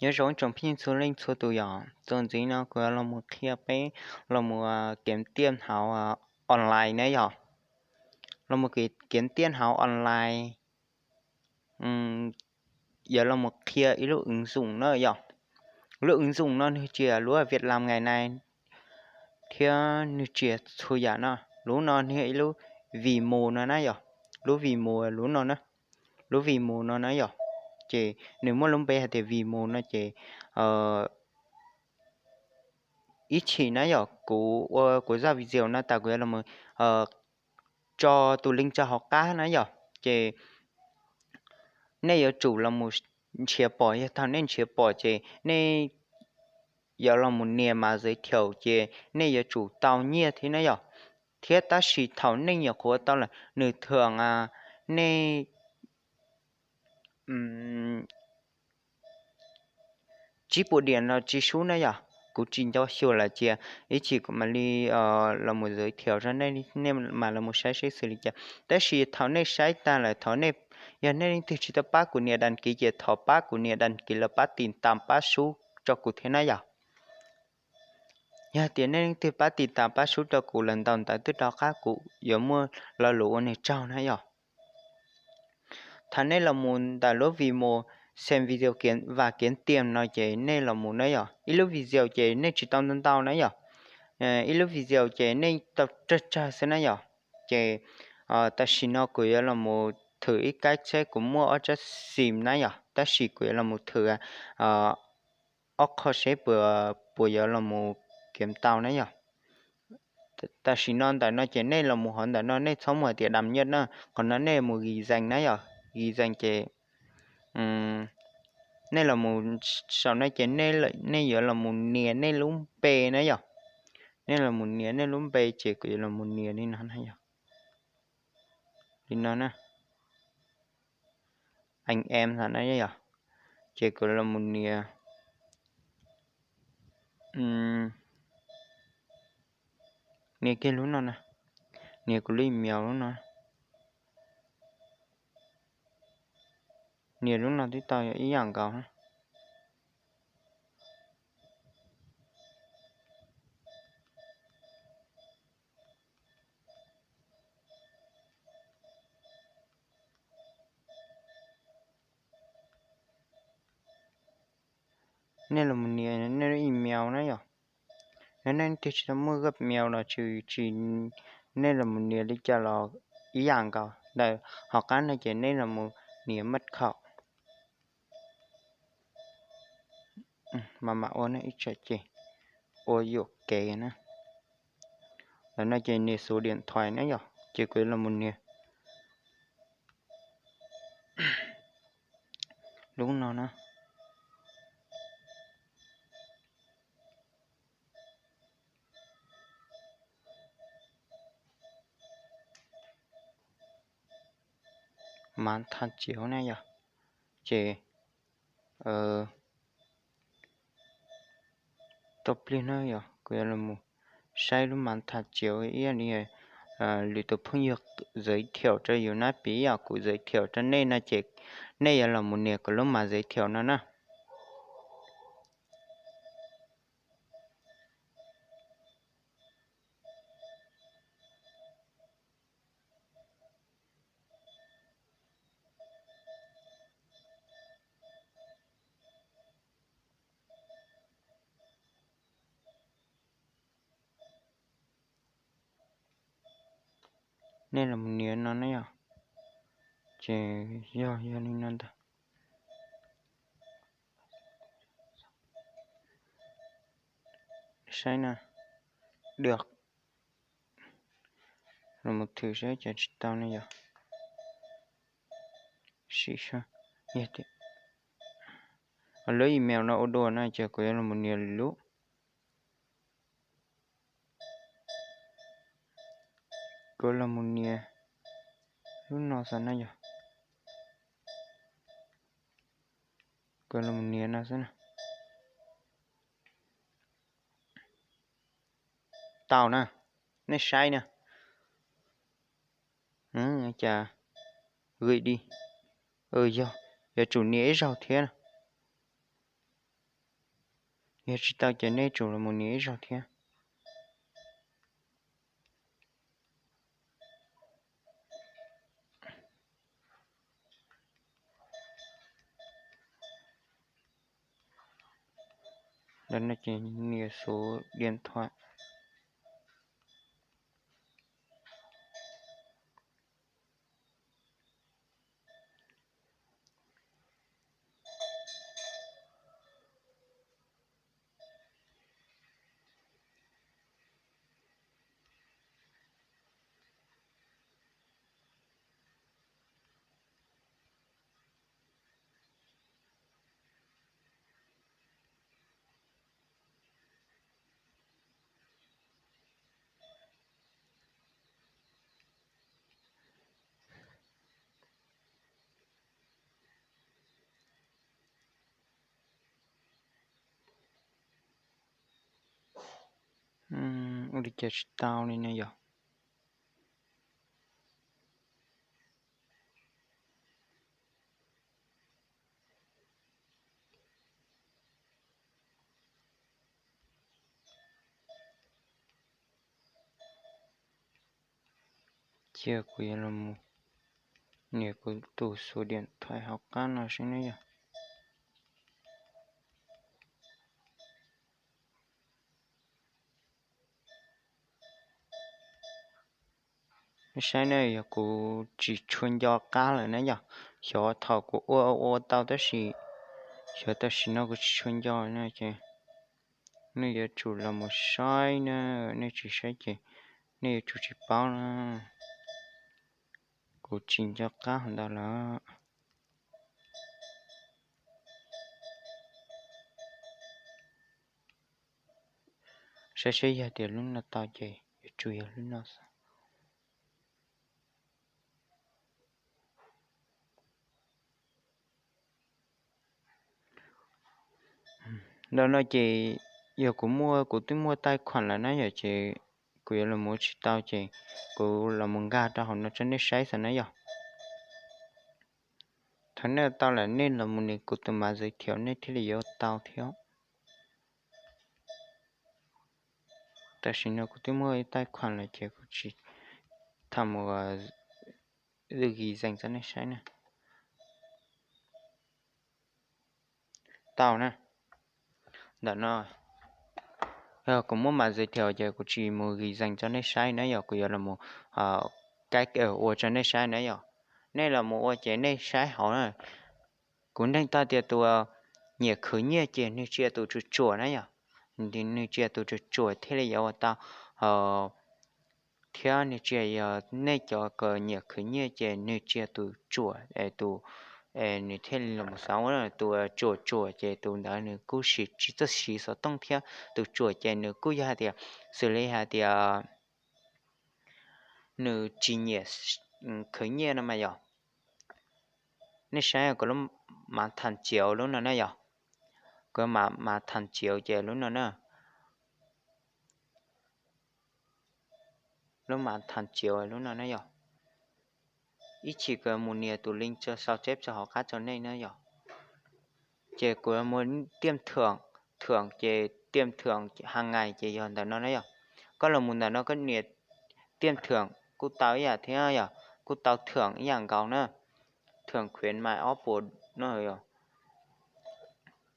Nyob zoo tsoom phooj ywg txhua leej txhua tus yom, txuas ntxiv no kuv yuav los mus qhia peb los mus kev tiaj hauv online na yom. Los mus kev tiaj hauv online, yuav los mus qhia ib lub ứng dụng na yom. Lub ứng dụng no nws tsis yog lub Việt Nam ngày nay thiab nws tsis yog txhua yam no. Lub no nws yog ib lub Vimo no na yom. Lub Vimo lub no na, lub Vimo no na yom. Ces nws muaj lub npe hais tias Vimo no ces ib chim na yom, kuv ua kuv zaj video no tas kuv yuav los tso tus link rau hauv qab na yom. Ces nej yuav tsum los mus nrhiav pom, yog thaum nej nrhiav pom ces nej yuav los mus nias mã giới thiệu ces nej yuav tsum tau nyiaj thiab na yom. Thiab tab sis thaum nej nyuam qhuav tau lawm nws thường nej tsib puas điểm no tsis sub na yom. Kuv tsis nco xyuas lawm ces ib chim kuv mam li los mus giới thiệu rau nej, nej mam los mus saib seb xws li cas. Tab sis thaum nej saib tag lawm thov nej, yog nej leej twg tsis tau pab kuv nias đăng ký ces thov pab kuv nias đăng ký los pab tiv tam pab sub rau kuv thiab na yom. Yog tias nej leej twg pab tiv tam pab sub rau kuv lawm ntau ntawd twb rov qab kuv yuav muaj lo lus ua nws tsaug na yom. Thaum nej los mus ntawm lub Vimo xem video và kiếm tiền no ces nej los mus na yom, ib lub video ces nej tsis tau ntau ntau na yom. Ib lub video ces nej tau tsawg tsawg xwb na yom. Ces tam sim no kuv yuav los mus thử ib kab seb kuv muaj ob tsab sim na yom, tab sis kuv yuav los mus thử ob qho seb puas yuav los mus kiếm tau na yom. Tam sim no ntawm no ces nej los mus hauv ntawm no nej txhob mus hais tias đăng nhập na, qhov no nej mus ghi danh na yom, ghi danh ces nej los mus saum no ces nej yuav los mus nias nej lub npe na yom. Nej los mus nias nej lub npe ces kuv yuav los mus nias li no na yom. Li no na, anh em na yom. Ces kuv los mus nias, nias kiag lub no na, nias kuv lub email lub no. Nias lub no twb tau ib yam nkaus. Nej los mus nias nej lub email na yom. Yog nej leej twg tsis tau muaj Gmail los tsis, nej los mus nias li cas los ib yam nkaus. Ntawm hauv qab no ces nej los mus nias mật khẩu. Mam mam ua na, ib tsam ces ua yuam kev na. Ntawm no ces nias số điện thoại na yom, ces kuv los mus nias lub no na. Mã tha chiếu na yom, ces tau pliag na yom, kuv yuav los saib lub mã tha chiếu ib yam li lwm tus phooj ywg giới thiệu rau yus na, piv yog kuv giới thiệu rau nej no ces nej yuav los mus nias kuv lub mã giới thiệu no na. Nej los mus nias no na yom, ces yog yog li no ntag. Saib na, được. Los mus thử saib cas tsis tau ne yom. Sim saib, lub email no ua dua na ces kuv yuav los mus nias lwm lub. Kuv los mus nias lub no xwb na yom. Kuv los mus nias no xwb na. Tau na, nej saib na. Cas gửi đi. Yog, yuav tsum nias ib zaug thiab na. Yog tsis tau ces nej tsum los mus nias ib zaug thiab. Ntawm no ces nias xuv diam thuam. Ua li cas tsis tau li ne yog? Cia kuv yuav los mus nias kuv tus xuv diam thuam hauv qab no seb ne yog. Nej saib ne, yog kuv tsis tshua nco qab lawm na yog, xyov thaum kuv ua ua tau tab sis xyov tam sim no kuv tsis tshua nco na ces nej yuav tsum los mus saib na, nej tsis saib ces nej yuav tsum tsis paub na. Kuv tsis nco qab hov ntawd lawm. Saib seb yog tias lub no tau ces yuav tsum yog lub no xwb. Ntawm no ces yog kuv muaj, kuv twb muaj taij khuam lawm na yom, ces kuv yuav los mus tsis tau ces kuv los mus nkag rau hauv no tso nej saib xwb na yom. Thaum nej tau lawm nej los mus nias kuv tus mav zws thiaum nej thiaj li yuav tau thiab. Tam sim no kuv twb muaj ib taij khuam lawm ces kuv tsis tham mus ghi zees tso nej saib na. Tau na. Ntawm no kuv muab mas zis thiaus ces kuv tsis mus gis zees tso nej saib na yom, kuv yuav los kaib ua tso nej saib na yom. Nej los mus ua ces nej saib hauv na. Kuv ntseeg tau tias tus nyiam khwv nyiaj ces nws tsis yog tus tsuam tsuam na yom. Nws tsis yog tus tsuam tsuam thiaj li yuav ua tau thiab nws tsis yog, nej cov uas nyiam khwv nyiaj ces nws tsis yog tus tsuam es tus, nws thiaj li los xav ua tus tsuam tsuam ces tus ntawd nws kuj siv tsis txawj siv xov tooj thiab. Tus tsuam ces nws kuj yog hais tias xws li hais tias nws tsis nyiam khwv nyiaj no mas yom. Nej saib kuv lub mav thas ciav lub no na yom, kuv mav thas ciav ces lub no na, lub mav thas ciav lub no na yom. Ib chim kuv mus nias tus link tso sau tseb tso hauv qab tso nej na yom. Ces kuv mus tiaj thwm, thwm ces tiaj thwm ha ngais ces yog ntawm no na yom. Koj los mus ntawm no koj nias tiaj thwm kuj tau ib yam thiab yom, kuj tau thwm ib yam nkaus na. Thwm khwv mais ob puas no yom.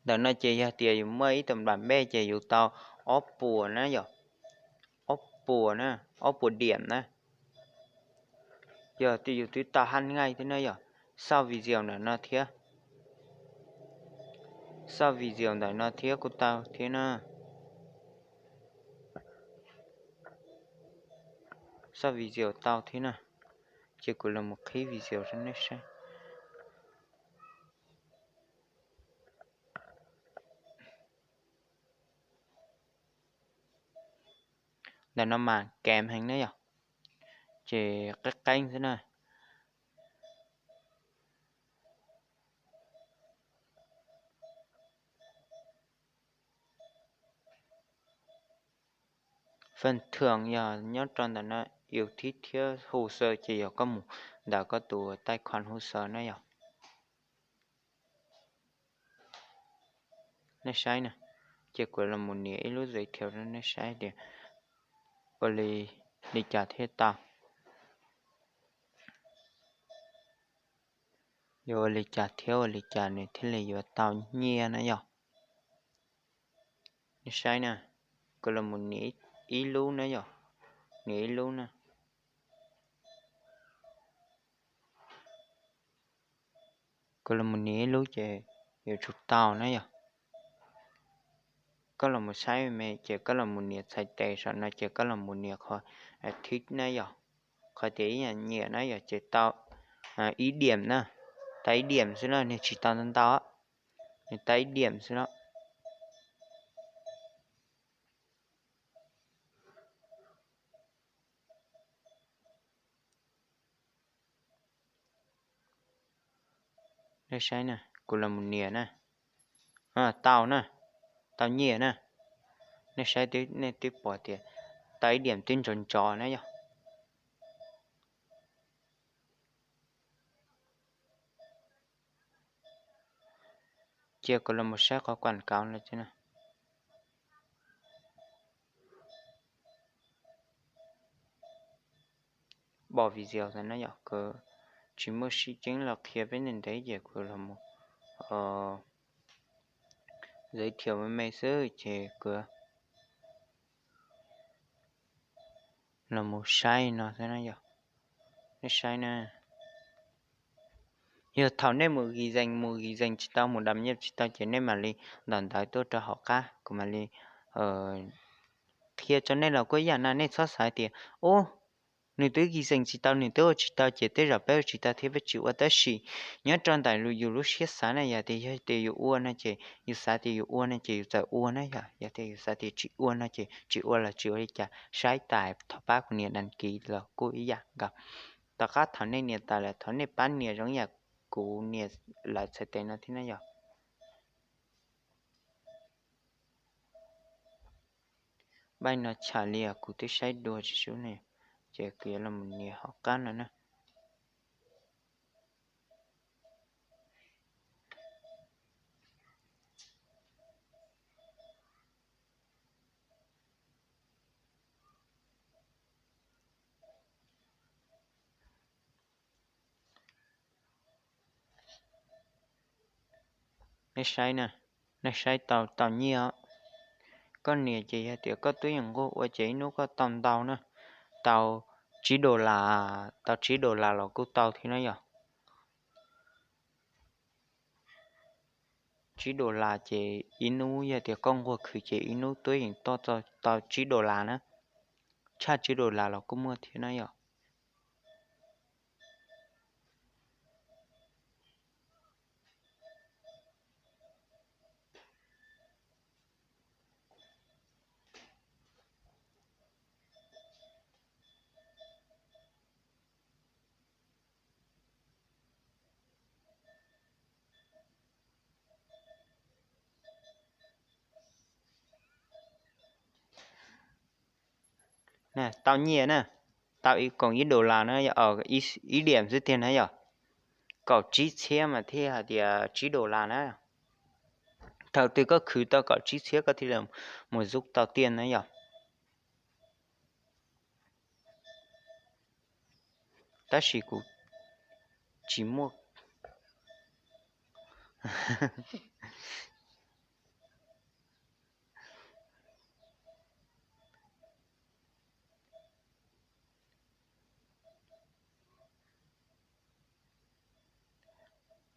Ntawm no ces yog tias yus muaj ib tug npam npej ces yus tau ob puas na yom, ob puas na, ob puas diam na. Yog tias yus twb tau ha ngais thiab na yom, xauj video ntawm no thiab, xauj video ntawm no thiab kuj tau thiab na. Xauj video tau thiab na. Ces kuv los mus qhib video rau nej saib. Ntawm no mas kev heev na yom, ces qeeb qeeb xwb na. Phần thưởng yog nyob rau ntawm no, ưu tiên thiab hồ sơ ces yog koj mus ntawm koj tus tài khoản hồ sơ na yom. Nej saib na, Ces kuv los mus nias ib lub giới thiệu rau nej saib tias ua li, li cas thiaj tau, yuav ua li cas thiab ua li cas nws thiaj li yuav tau nyiaj na yom. Nej saib na, kuv los mus nias ib lub na yom, nias ib lub na. Kuv los mus nias ib lub ces yuav tsum tau na yom. Koj los mus saib me ces koj los mus nias txhais tes saum no ces koj los mus nias qhov thib na yom, qhov tias ib yam nyiam na yom ces tau ib điểm na, tau ib điểm xwb na, nws tsis tau ntau ntau, nws tau ib điểm xwb na. Nej saib na, kuv los mus nias na, tau na, tau nyiaj na. Nej saib, nej twb pom tias tau ib điểm twb ntsov ntsov na yom. Cia kuv los mus saib qhov quảng cáo no. Pom video no yom, kuv tsis muaj sij hawm los qhia peb ntev ntev ces kuv los mus giới thiệu me me xwb ces kuv los mus saib no xwb na yom. Nej saib na, yog thaum nej mus ghi danh, mus ghi danh tsis tau, mus đăng nhập tsis tau ces nej mam li ntaus ntawv tuaj rau hauv qab, kuv mam li qhia rau nej los kuj ib yam na. Nej txhob xav tias ub, nws twb ghi danh tsis tau, nws twb ua tsis tau ces tej zaum peb ua tsis tau thiab peb tsis ua. Tab sis nyob rau ntawm yus lub siab xav na, yog tias, yog tias yus ua no ces yus xav tias yus ua no ces yus txawm ua na yom. Yog tias yus xav tias tsis ua no ces tsis ua los tsis ua li cas. Saib tas thov pab kuv nias đăng ký los kuj ib yam nkaus. Tom qab thaum nej nias tas lawm thov nej pab nias zoo yam kuv nias lawv txhais tes no thiab na yom. Npaum no tshaj li kuv twb saib dua tsis sub ne, ces kuv yuav los nias hauv qab no na. Nej saib na, nej saib tau, tau nyiaj os. Koj nias ces yog tias koj twb yeej nquag ua ces ib hnub koj tau ntau na, tau tsib dollar, tau tsib dollar los kuj tau thiab na yom. Tsib dollar ces ib hnub yog tias koj nquag khwv ces ib hnub twb yeej tau tsib dollar na, tshaj tsib dollar los kuj muaj thiab na yom. Tau nyiaj na, tau ib koom ib dollar na, ib điểm xwb tiag na yom. Kaum tsib txhiab mas thiaj hais tias tsib dollar na. Thaum twg koj khwv tau kaum tsib txhiab koj thiaj li mus zub tau tiaj na yom. Tab sis kuv tsis muaj.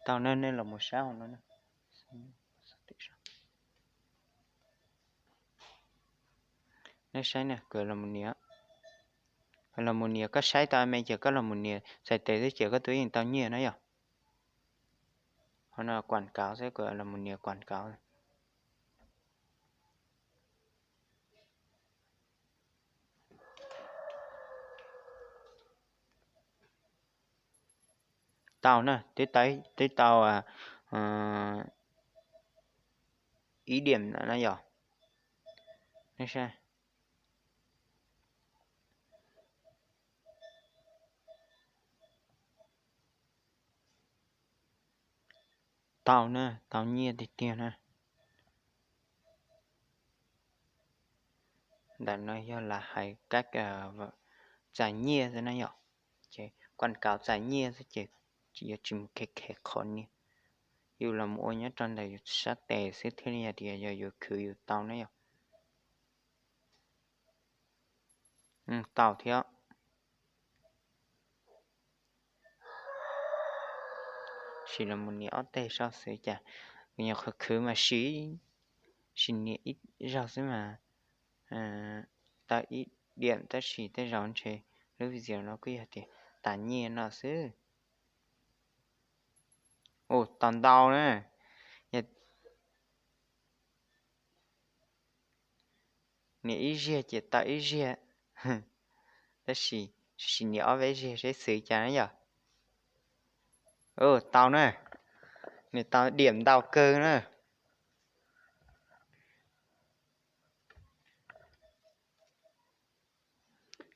Tau na, nej los mus saib hauv no. Nej saib na, kuv los mus nias, los mus nias, koj saib tau me ces koj los mus nias txhais tes xwb ces koj twb yeej tau nyiaj na yom. Hauv no quảng cáo xwb, kuv los mus nias quảng cáo. Tau na, twb tau ib điểm na yom. Tau na, tau nyiaj tiag tiag na. Ntawm no yog lam hais kab txais nyiaj xwb na yom. Ces kuam kauv txais nyiaj xwb ces yuav tsis mus khev khev qhov niag yus los mus ua nyob rau ntawm yus sab tes xwb thiaj li hais tias yog yus khwv yus tau na yom. Tau thiab. Sim los mus nias ob teg sau xwv cas, kuv nyuam qhuav khwv mas sim, sim nias ib zaug xwb mas tau ib diam, tab sis tej zaum ntshe lub video no kuj yog tias tas nyiaj no xwb. Ua tau ntau na. Nias ib ziag ces tau ib ziag, tab sis sim nias ob peb ziag saib xwv cas na yom. Ua tau na, nws tau diam ntau kawg na.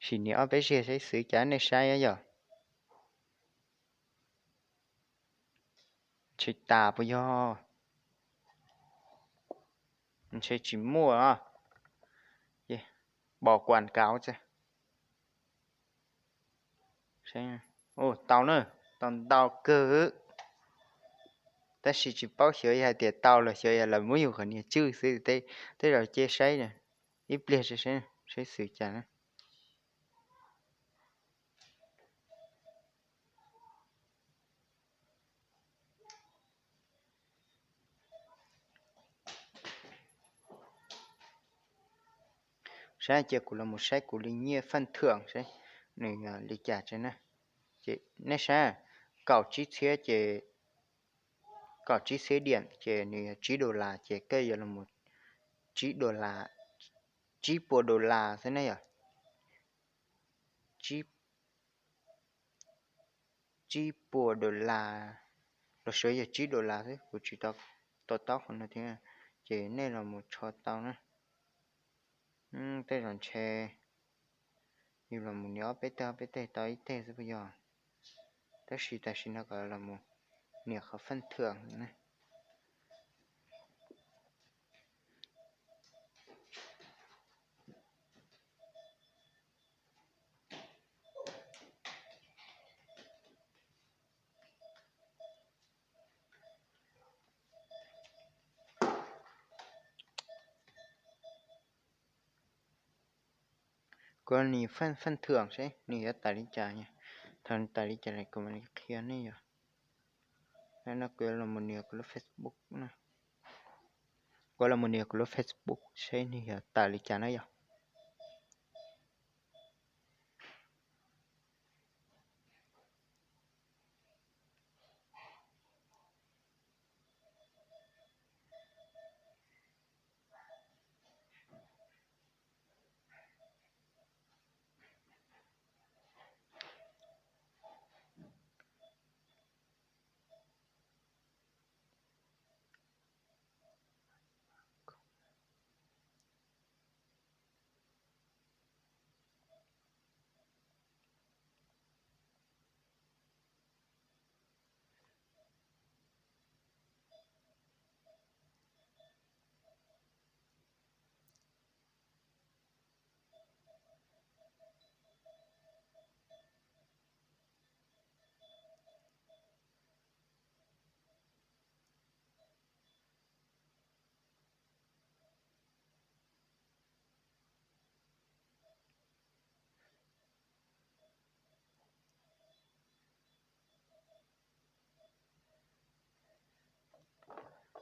Sim nias ob peb ziag saib xwv cas nej saib yom. Ntshe tas puas yog? Ntshe tsis muaj os. Ces pom kuam kauv. Ua tau na, tau ntau kawg. Tab sis tsis paub xyov yog hais tias tau los xyov yog lawv muab yus qhov niag tswj xwb, tej zaum cia saib ib pliag saib xwv cas na. Saib ces kuv los mus saib kuv li nyiaj faj thwm saib nws li cas tsev na. Ces nej saib, kaum tsib txhiab ces, kaum tsib txhiab diam ces nws yog tsib dollar ces koj yuav los mus tsib dollar, tsib puas dollar xwb ne yom. Tsib puas dollar, los sis yog tsib dollar xwb, kuv tsis to taub qhov no thiab. Ces nej los mus tsho tau na. Tej zaum ntshe yus los mus nias ob peb teg ob peb teg tau ib teg xwb puas yog? Tab sis tam sim no kom los mus nias qhov faj thwm na. Kuv nias faj thwm seb nws yuav tawm li cas, thaum tawm li cas kuv mam li qhia nej yom. No kuv yuav los mus nias kuv lub Facebook na. Kuv los mus nias kuv lub Facebook seb nws yuav tawm li cas na yom.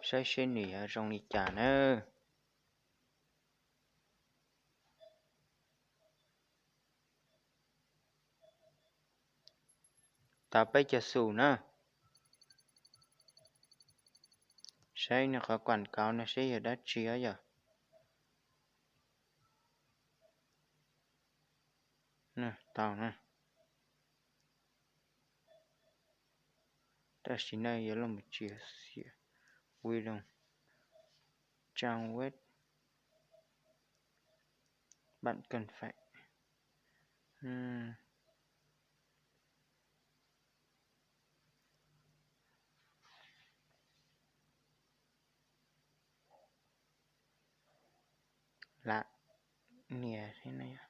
Saib seb nws yuav zoo li cas na. Tau peb caug xus na. Saib nws qhov kuam kauv no seb yog dab tsi os yom. Tau na. Tam sim no yuav los mus tsis xiam wi loo trang web bạn cần phải lam nias thiab na yom.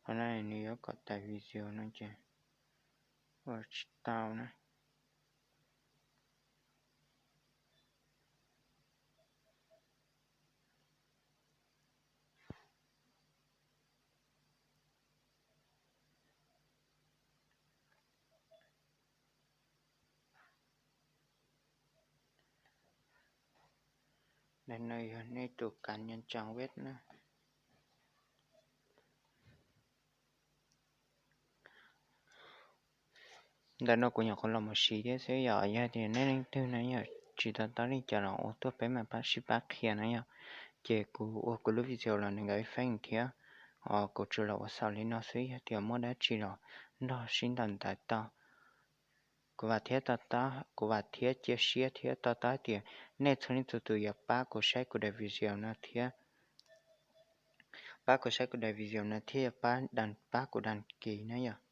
Qhov no nws yuav kom tais video no ces ua tsis tau na. Ntawm no yog nej tus cá nhân trang web na. Ntawm no kuv nyuam qhuav los mus siv thiab xwb yom. Yog tias nej leej twg no yog tsis to taub li cas los ua tuaj peb mam pab sib pab qhia na yom. Ces kuv ua kuv lub video los nees nkaum ib feeb thiab, kuv tsuas los ua xaus li no xwb. Yog tias muaj dab tsi los nrog sib ntaus ntawv tau. Kuv vam thiab to taub, kuv vam thiab cia siab thiab to taub hais tias nej txhua leej txhua tus yuav pab kuv saib kuv daim video no thiab, pab kuv saib kuv daim video no thiab yuav pab, pab kuv đăng ký na yom.